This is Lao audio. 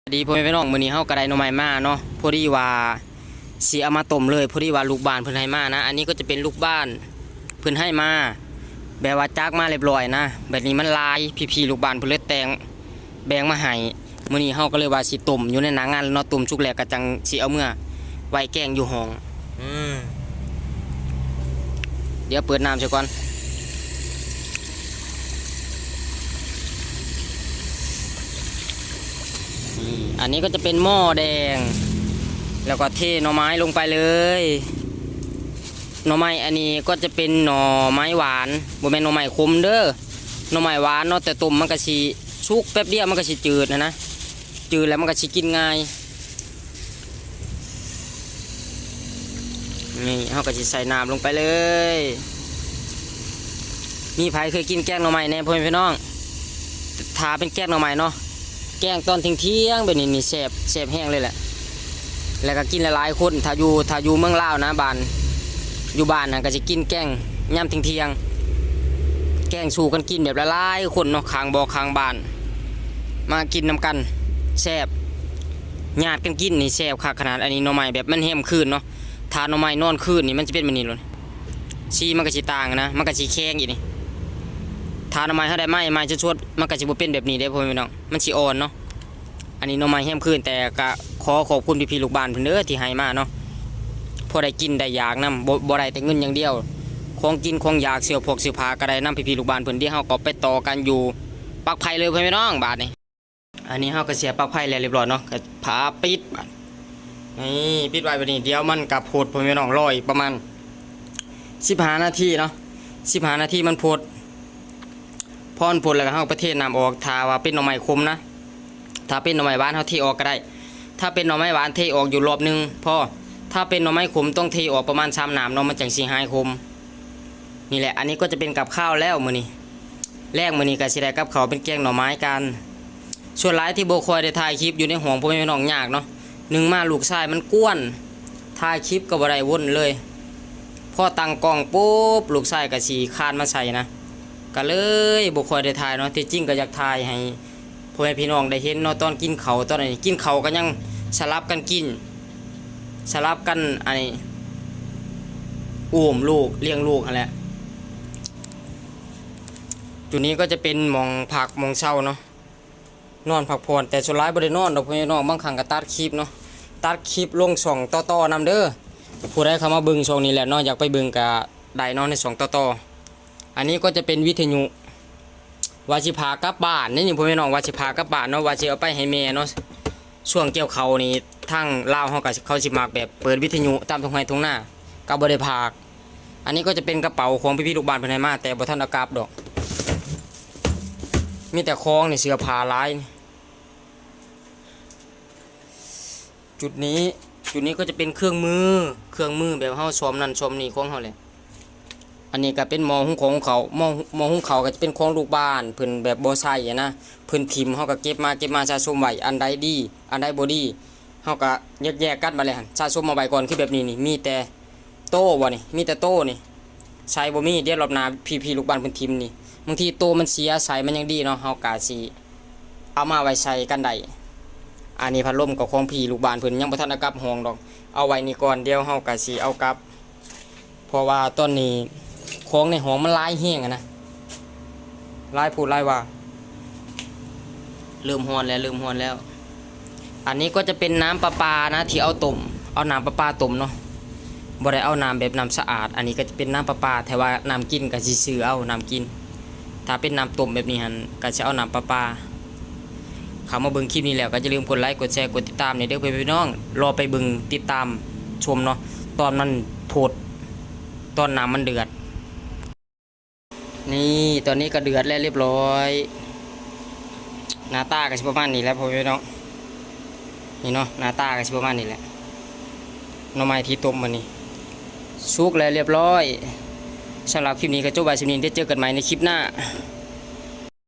ສະບາຍດີພໍ່ແມ່ພີ່ນ້ອງ ມື້ນີ້ເຮົາກໍໄດ້ໜໍ່ໄມ້ມາເນາະ ພໍດີວ່າຊິເອົາມາຕົ້ມເລີຍ ພໍດີວ່າລູກບ້ານເພິ່ນໃຫ້ມານະ. ອັນນີ້ກໍຈະເປັນລູກບ້ານເພິ່ນໃຫ້ມາ ແບບວ່າຈັກມາລຽບລ້ອຍນະ ແບບນີ້ມັນຫຼາຍ ພີ່ໆລູກບ້ານເພິ່ນເລີຍແຕ່ງ ແບ່ງມາໃຫ້. ມື້ນີ້ເຮົາກໍເລີຍວ່າຊິຕົ້ມຢູ່ໃນໜ້າງານເນາະ ຕົ້ມສຸກແລ້ວກໍຈັ່ງຊິເອົາເມືອໄວ້ແກງຢູ່ຫ້ອງ. ອືມ ດຽວເປີດນ້ຳໃສ່ກ່ອນ. ນີ້ ອັນນີ້ກໍຈະເປັນໝໍ້ແດງ ແລ້ວກໍເທໜໍ່ໄມ້ລົງໄປເລີຍ. ໜໍ່ໄມ້ອັນນີ້ກໍຈະເປັນໜໍ່ໄມ້ຫວານ ບໍ່ແມ່ນໜໍ່ໄມ້ຂົມເດີ້ ໜໍ່ໄມ້ຫວານເນາະ ແຕ່ຕົ້ມມັນກໍຊິສຸກແປັບດຽວ ມັນກໍຊິຈືດຫັ້ນນະ ຈືດແລ້ວມັນກໍຊິກິນງ່າຍ. ນີ້ເຮົາກໍຊິໃສ່ນ້ຳລົງໄປເລີຍ. ມີໃຜເຄີຍກິນແກງໜໍ່ໄມ້ແດ່ ພໍ່ແມ່ພີ່ນ້ອງ? ຖ້າເປັນແກງໜໍ່ໄມ້ເນາະ ແກງຕອນທ່ຽງໆແບບນີ້ນີ້ແຊບ ແຊບແຮງເລີຍແຫຼະ ແລ້ວກໍກິນຫຼາຍໆຄົນ. ຖ້າຢູ່ ຖ້າຢູ່ເມືອງລາວນະ ບ້ານ ຢູ່ບ້ານນະ ກໍຊິກິນແກງຍາມທ່ຽງໆ ແກງສູ່ກັນກິນແບບຫຼາຍໆຄົນເນາະ ຂ້າງບໍ່ຂ້າງບ້ານ ມາກິນນຳກັນ ແຊບ ຍາດກັນກິນນີ້ແຊບຄັກຂະໜາດ. ອັນນີ້ໜໍ່ໄມ້ແບບມັນແຮມຄືນເນາະ ຖ້າໜໍ່ໄມ້ນອນຄືນນີ້ມັນຊິເປັນແບບນີ້ໂລດ ສີມັນກໍຊິຕ່າງນະ ມັນກໍຊິແຂງອີກນີ້. ຖ້າໜໍ່ໄມ້ເຮົາໄດ້ໄມ້ ໄມ້ສົດໆ ມັນກໍຊິບໍ່ເປັນແບບນີ້ເດ້ ພໍ່ແມ່ພີ່ນ້ອງ ມັນຊິອ່ອນເນາະ. ອັນນີ້ໜໍ່ໄມ້ແຮມຄືນ ແຕ່ກະຂໍຂອບຄຸນພີ່ໆລູກບ້ານເພິ່ນເດີທີ່ໃຫ້ມາເນາະ ພໍໄດ້ກິນໄດ້ຢາກນຳ ບໍ່ ບໍ່ໄດ້ແຕ່ເງິນຢ່າງດຽວ ຂອງກິນຂອງຢາກ ເສື້ອພອກເສື້ອຜ້າກໍໄດ້ນຳພີ່ໆລູກບ້ານເພິ່ນ. ດຽວເຮົາກໍໄປຕໍ່ກັນຢູ່ປັກໄຟເລີຍ ພໍ່ແມ່ພີ່ນ້ອງ ບາດນີ້. ອັນນີ້ເຮົາກໍເສຍບປັກໄຟແລ້ວລຽບລ້ອຍເນາະ ກໍຝາປິດບາດນີ້ ປິດໄວ້ບາດນີ້ ດຽວມັນກໍຟົດ ພໍ່ແມ່ພີ່ນ້ອງ ລໍອີກປະມານສິບຫ້ານາທີເນາະ ສິບຫ້ານາທີມັນຟົດ. ພໍມັນຟົດແລ້ວກໍເຮົາກໍໄປເທນ້ຳອອກ ຖ້າວ່າເປັນໜໍ່ໄມ້ຂົມນະ ຖ້າເປັນໜໍ່ໄມ້ຫວານເຮົາເທອອກກໍໄດ້ ຖ້າເປັນໜໍ່ໄມ້ຫວານເທອອກຢູ່ລອບໜຶ່ງພໍ ຖ້າເປັນໜໍ່ໄມ້ຂົມຕ້ອງເທອອກປະມານສາມນ້ຳເນາະ ມັນຈັ່ງຊິຫາຍຂົມ. ນີ້ແຫຼະ ອັນນີ້ກໍຈະເປັນກັບຂ້າວແລ້ວມື້ນີ້ ແລງມື້ນີ້ກໍຊິໄດ້ກັບຂ້າວເປັນແກງໜໍ່ໄມ້ກັນ. ສ່ວນຫຼາຍທີ່ບໍ່ຄ່ອຍໄດ້ຖ່າຍຄລິບຢູ່ໃນຫ້ອງ ພໍ່ແມ່ພີ່ນ້ອງຍາກເນາະ ໜຶ່ງມາລູກຊາຍມັນກວນ ຖ່າຍຄລິບກໍບໍ່ໄດ້ວົນເລີຍ ພໍຕັ້ງກ້ອງປຸບ ລູກຊາຍກໍຊິຄານມາໃສ່ນະ ກໍເລີຍບໍ່ຄ່ອຍໄດ້ຖ່າຍເນາະ. ທີ່ຈິງກໍຢາກຖ່າຍໃຫ້ ພໍ່ແມ່ພີ່ນ້ອງໄດ້ເຫັນເນາະ ຕອນກິນເຂົ້າ ຕອນນີ້ກິນເຂົ້າກໍຍັງສະຫຼັບກັນກິນ ສະຫຼັບກັນ ອັນນີ້ ອຸ້ມລູກ ລ້ຽງລູກຫັ້ນແຫຼະ. ຈຸດນີ້ກໍຈະເປັນໝ່ອງພັກໝ່ອງເຊົາເນາະ ນອນພັກຜ່ອນ ແຕ່ສ່ວນຫຼາຍບໍ່ໄດ້ນອນດອກ ພໍ່ແມ່ພີ່ນ້ອງ ບາງຄັ້ງກໍຕັດຄລິບເນາະ ຕັດຄລິບລົງຊ່ອງຕໍ່ໆນຳເດີ. ຜູ້ໃດເຂົ້າມາເບິ່ງຊ່ອງນີ້ແລ້ວເນາະ ຢາກໄປເບິ່ງກໍໄດ້ເນາະ ໃນຊ່ອງຕໍ່ໆ. ອັນນີ້ກໍຈະເປັນວິທະຍຸ ວ່າຊິພາກັບບ້ານເດ້ນີ້ ພໍ່ແມ່ພີ່ນ້ອງ ວ່າຊິພາກັບບ້ານເນາະ ວ່າຊິເອົາໄປໃຫ້ແມ່ເນາະ ຊ່ວງກ່ຽວເຂົ້ານີ້ ທາງລາວເຮົາກໍ ເຂົາຊິມັກແບບເປີດວິທະຍຸຕາມທົ່ງໄຮ່ທົ່ງນາ ກໍບໍ່ໄດ້ພາກ. ອັນນີ້ກໍຈະເປັນກະເປົາຂອງພີ່ໆລູກບ້ານເພິ່ນໃຫ້ມາ ແຕ່ບໍ່ທັນເອົາກັບດອກ ມີແຕ່ຂອງນີ້ ເສື້ອຜ້າຫຼາຍ. ຈຸດນີ້ ຈຸດນີ້ກໍຈະເປັນເຄື່ອງມື ເຄື່ອງມືແບບເຮົາຊອມນັ້ນຊອມນີ້ຂອງເຮົາແຫຼະ. ອັນນີ້ກໍເປັນໝໍ້ຫຸງຂອງເຂົາ ໝໍ້ ໝໍ້ຫຸງເຂົ້າກໍຈະເປັນຂອງລູກບ້ານ ເພິ່ນແບບບໍ່ໃຊ້ຫັ້ນນະ ເພິ່ນຖິ້ມ ເຮົາກໍເກັບມາ ເກັບມາສະສົມໄວ້ ອັນໃດດີ ອັນໃດບໍ່ດີ ເຮົາກໍແຍກໆກັນບາດແລ້ວຫັ້ນ ສະສົມເອົາໄວ້ກ່ອນ. ຄືແບບນີ້ນີ້ ມີແຕ່ໂຕບໍ່ນີ້ ມີແຕ່ໂຕນີ້ ໃຊ້ບໍ່ມີ ດຽວລອບໜ້າພີ່ໆລູກບ້ານເພິ່ນຖິ້ມນີ້ ບາງທີໂຕມັນເສຍ ໃຊ້ມັນຍັງດີເນາະ ເຮົາກໍຊິ ເອົາມາໄວ້ໃສ່ກັນໄດ້. ອັນນີ້ພັດລົມກໍຂອງພີ່ລູກບ້ານເພິ່ນ ຍັງບໍ່ທັນເອົາກັບຫ້ອງດອກ ເອົາໄວ້ນີ້ກ່ອນ ດຽວເຮົາກໍຊິເອົາກັບ ເພາະວ່າຕອນນີ້ຂອງໃນຫ້ອງມັນຫຼາຍແຮງຫັ້ນນະ ຫຼາຍໂພດຫຼາຍວ່າ. ເລີ່ມຮ້ອນແລ້ວ ເລີ່ມຮ້ອນແລ້ວ. ອັນນີ້ກໍຈະເປັນນ້ຳປະປານະ ທີ່ເອົາຕົ້ມ ເອົານ້ຳປະປາຕົ້ມເນາະ ບໍ່ໄດ້ເອົານ້ຳແບບນ້ຳສະອາດ. ອັນນີ້ກໍຈະເປັນນ້ຳປະປາ ແຕ່ວ່ານ້ຳກິນກໍຊິຊື້ເອົານ້ຳກິນ ຖ້າເປັນນ້ຳຕົ້ມແບບນີ້ຫັ້ນ ກໍຊິເອົານ້ຳປະປາ. ເຂົ້າມາເບິ່ງຄລິບນີ້ແລ້ວ ກໍຢ່າລືມກົດໄລ ກົດແຊ ກົດຕິດຕາມແດ່ເດີ ເພື່ອນພີ່ນ້ອງ ລໍໄປເບິ່ງຕິດຕາມຊົມເນາະ ຕອນມັນຟົດ ຕອນນ້ຳມັນເດືອດ. ນີ້ ຕອນນີ້ກໍເດືອດແລ້ວລຽບລ້ອຍ ໜ້າຕາກໍຊິປະມານນີ້ແຫຼະ ພໍ່ແມ່ພີ່ນ້ອງ. ນີ້ເນາະ ໜ້າຕາກໍຊິປະມານນີ້ແຫຼະ ໜໍ່ໄມ້ທີ່ຕົ້ມມື້ນີ້ ສຸກແລ້ວລຽບລ້ອຍ. ສຳລັບຄລິບນີ້ກໍຈົບໄວ້ສ່ຳນີ້ ດຽວເຈີກັນໃໝ່ໃນຄລິບໜ້າ.